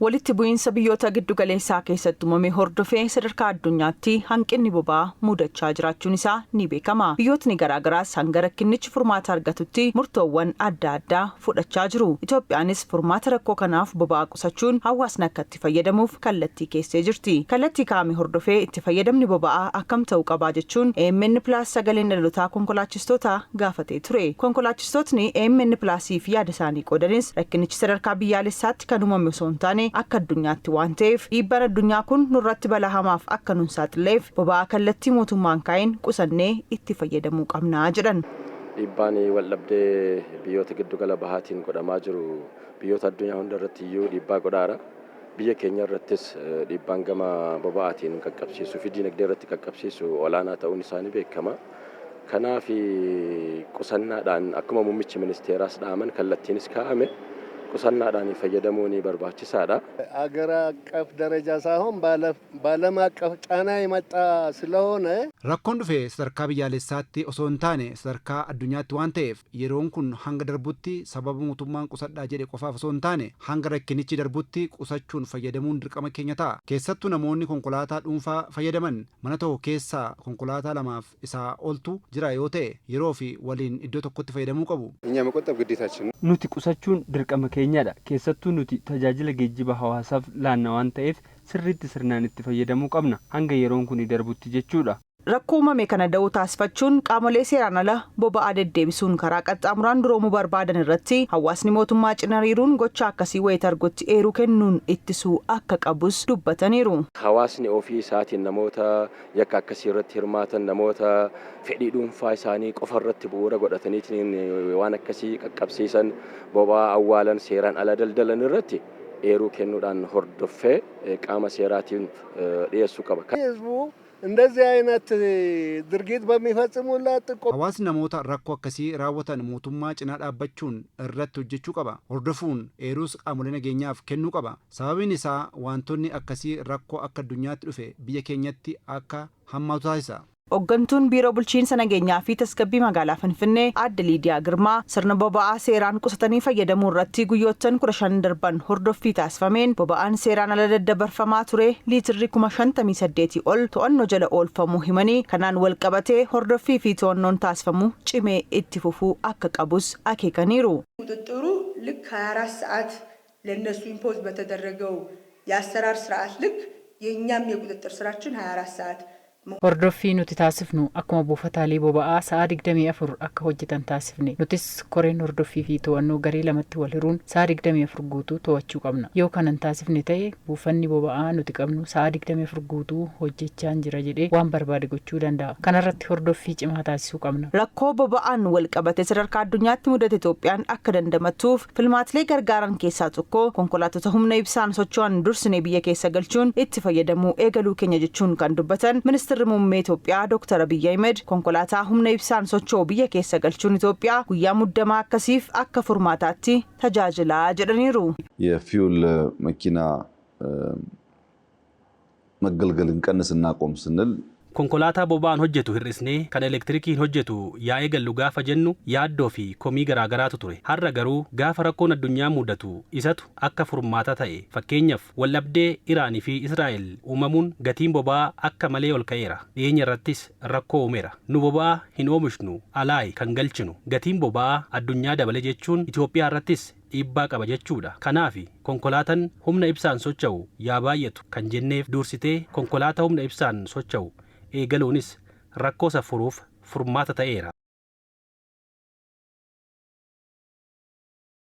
Walitti bu'iinsa biyyoota giddugaleessaa keessatti uumame hordofee sadarkaa addunyaatti hanqinni boba'aa mudachaa jiraachuun isaa ni beekama. Biyyootni garaagaraas hanga rakkinichi furmaata argatutti murtoowwan adda addaa fudhachaa jiru. Itoophiyaanis furmaata rakkoo kanaaf boba'aa qusachuun hawaasni akka itti fayyadamuuf kallattii keessee jirti. Kallattii kaa'ame hordofee itti fayyadamni boba'aa akkam ta'uu qabaa jechuun AMN Plus sagaleen dhalootaa konkolaachistoota gaafatee ture. Konkolaachistootni AMN Plusiif yaada isaanii qoodanis rakkinichi sadarkaa biyyaalessaatti kan uumame osoo hin taane akka addunyaatti waan ta'eef, dhiibbaan addunyaa kun nurratti balaa hamaaf akka nun saaxilleef boba'aa kallattii mootummaan kaa'een qusannee itti fayyadamuu qabna jedhan. Dhiibbaan waldhabdee biyyoota giddugala bahaatiin godhamaa jiru biyyoota addunyaa hunda irratti iyyuu dhiibbaa godhaara. Biyya keenya irrattis dhiibbaan gama boba'aatiin qaqqabsiisuu fi diinagdee irratti qaqqabsiisu olaanaa ta'uun isaanii beekama. Kanaaf qusannaadhaan akkuma muummichi ministeeraas dhaaman kallattiinis kaa'ame qusannaadhaan fayyadamuun barbaachisaadha. አገር አቀፍ ደረጃ ሳይሆን በዓለም አቀፍ ጫና የመጣ ስለሆነ Rakkoon dhufe sadarkaa biyyaalessaatti osoo hin taane sadarkaa addunyaatti waan ta'eef, yeroon kun hanga darbutti sababa mootummaan qusadhaa jedhe qofaaf osoo hin taane hanga rakkinichi darbutti qusachuun fayyadamuun dirqama keenya ta'a. Keessattuu namoonni konkolaataa dhuunfaa fayyadaman mana tokko keessaa konkolaataa lamaaf isaa oltu jira yoo ta'e, yeroo fi waliin iddoo tokkotti fayyadamuu qabu. እኛ መቆጠብ ግዴታችን ነው። Nuti qusachuun dirqama keenyadha. Keessattuu nuti tajaajila geejjiba hawaasaaf laanna waan ta'eef, sirriitti sirnaan itti fayyadamuu qabna, hanga yeroon kun darbutti jechuudha. Rakkoo uumame kana da'oo taasifachuun qaamolee seeraan ala boba'aa deddeebisuun karaa qaxxaamuraan duroomuu barbaadan irratti hawaasni mootummaa cina hiriiruun gocha akkasii wayita argutti eeruu kennuun ittisuu akka qabus dubbataniiru. Hawaasni ofii isaatiin namoota yakka akkasii irratti hirmaatan, namoota fedhii dhuunfaa isaanii qofa irratti bu'uura godhataniitiin waan akkasii qaqqabsiisan, boba'aa awwaalan, seeraan ala daldalan irratti eeruu kennuudhaan hordoffee qaama seeraatiin dhiyeessuu qaba. ህዝቡ እንደዚህ አይነት ድርጊት በሚፈጽሙላት ጥቆ Hawaasni namoota rakkoo akkasii raawwatan mootummaa cinaa dhaabbachuun irratti hojjechuu qaba. Hordofuun eeruus qaamolee nageenyaaf kennuu qaba. Sababiin isaa wantoonni akkasii rakkoo akka addunyaatti dhufe biyya keenyatti akka hammaatu taasisa. Hooggantuun Biiroo Bulchiinsa Nageenyaa fi Tasgabbii Magaalaa Finfinnee Aadde Liidiyaa Girmaa sirna boba'aa seeraan qusatanii fayyadamuu irratti guyyoottan 15 darban hordoffii taasifameen boba'aan seeraan ala daddabarfamaa ture liitirri 58,000 ol to'annoo jala oolfamuu himanii, kanaan wal qabatee hordoffii fi to'annoon taasifamu cimee itti fufuu akka qabus akeekaniiru. ቁጥጥሩ ልክ 24 ሰዓት ለእነሱ ኢምፖዝ በተደረገው የአሰራር ስርዓት ልክ የእኛም የቁጥጥር ስራችን 24 ሰዓት Hordoffii nuti taasifnu akkuma buufataalee boba'aa sa'a 24 akka hojjetan taasifne. Nutis koreen hordoffii fi to'annoo garee lamatti wal hiruun sa'a 24 guutuu to'achuu qabna. Yoo kana hin taasifne ta'e, buufanni boba'aa nuti qabnu sa'a 24 guutuu hojjechaa jira jedhee waan barbaade gochuu danda'a. Kanarratti hordoffii cimaa taasisuu qabna. Rakkoo boba'aan wal qabate sadarkaa addunyaatti mudate Itoophiyaan akka dandamattuuf filmaatilee gargaaran keessaa tokko konkolaattota humna ibsaan socho'an dursinee biyya keessa galchuun itti fayyadamuu eegaluu keenya jechuun kan dubbatan Ministeerri Muummee Itoophiyaa Dr. Abiyyi Ahmed, konkolaataa humna ibsaan socho'u biyya keessa galchuun Itoophiyaa guyyaa muddamaa akkasiif akka furmaataatti tajaajilaa jedhaniiru. የፊውል መኪና መገልገል እንቀንስ እናቆም ስንል Konkolaataa boba'aan hojjetu hir'isnee kan elektirikiin hojjetu yaa eegallu gaafa jennu yaaddoo fi komii garaagaraatu ture. Har'a garuu gaafa rakkoon addunyaa mudatu isatu akka furmaata ta'e. Fakkeenyaaf, waldhabdee Iraanii fi Israa'el uumamuun gatiin boba'aa akka malee ol ka'eera. Dhiyeenya irrattis rakkoo uumeera. Nu boba'aa hin oomishnu, alaayi kan galchinu. Gatiin boba'aa addunyaa dabale jechuun Itoophiyaa irrattis dhiibbaa qaba jechuudha. Kanaaf konkolaataan humna ibsaan socho'u yaa baay'atu kan jenneef, dursitee konkolaataa humna ibsaan socho'u eegaluunis rakkoo isa furuuf furmaata ta'eera.